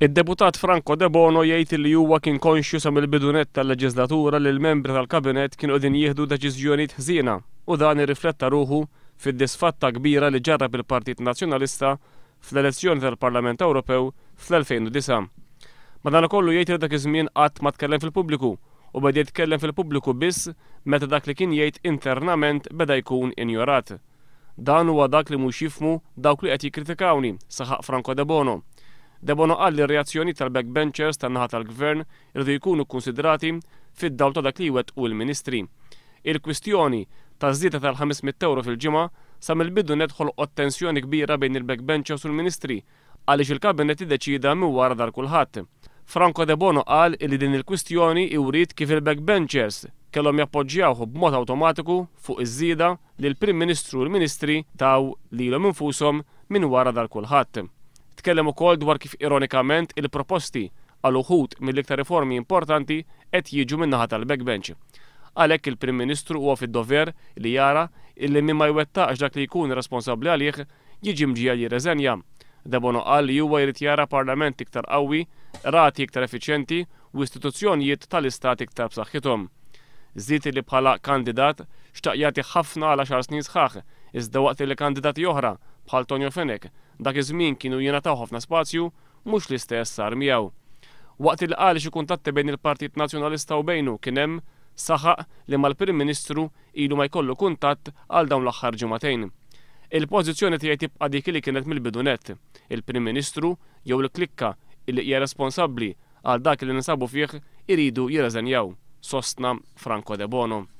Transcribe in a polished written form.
Id-Deputat Franco Debono jgħid li huwa kien konxju sa mill-bidu nett tal-leġislatura li l-membri tal-Kabinett kienu qegħdin jieħdu deċiżjonijiet ħżiena u dan irrifletta ruħu fid-disfatta kbira li ġarrab il-Partit Nazzjonalista fl-elezzjoni tal-Parlament Ewropew fl-2009. Madankollu jgħid li dak iż-żmien qatt ma tkellem fil-pubbliku u beda jitkellem fil-pubbliku biss meta dak li kien jgħid internament beda jkun injorat. Dan huwa dak li mhux jifhmu dawk li qed jikkritikawni, saħaq Franco Debono. Debono qal li r-reazzjonijiet tal-backbenchers tan-naħa tal-Gvern iridu jkunu kkunsidrati fid-dawl ta' dak li jwettqu l-Ministri. Il-kwistjoni taż-żieda tal-500 ewro fil-ġimgħa sa mill-bidu nett ħolqot tensjoni kbira bejn il-backbenchers u l-Ministri għaliex il-Kabinett iddeċieda minn wara dar kulħadd. Franco Debono qal illi din il-kwistjoni wriet kif il-backbenchers kellhom jappoġġjawh b'mod awtomatiku fuq iż-żieda li l-Prim Ministru u l-Ministri taw lilhom infushom minn wara dar kulħadd. Tkellem ukoll dwar kif ironikament il-proposti għal uħud mill-iktar riformi importanti qed jiġu min-naħa tal-backbench. Għalhekk il-Prim Ministru huwa fid-dover li jara illi min ma jwettaqx dak li jkun responsabbli għalih jiġi mġiegħel jirreżenja. Debono qal li huwa jrid jara Parlament iktar qawwi, qrati iktar effiċjenti u istituzzjonijiet tal-Istat iktar b'saħħithom. Żied li bħala kandidat xtaq jagħti ħafna għal għaxar snin sħaħ, iżda waqt li kandidati oħra, bħal Tonio Fenech, dak iż-żmien kienu jingħataw ħafna spazju, mhux l-istess sar miegħu. Waqt li qal li xi kuntatti bejn il-Partit Nazzjonalista u bejnu kien hemm, saħaq li mal-Prim Ministru ilu ma jkollu kuntatt għal dawn l-aħħar ġimagħtejn. Il-pożizzjoni tiegħi tibqa' dik li kienet mill-bidu nett. Il-Prim Ministru jew il-klikka li hija responsabbli għal dak li ninsabu fih iridu jirreżenjaw, sostna Franco Debono.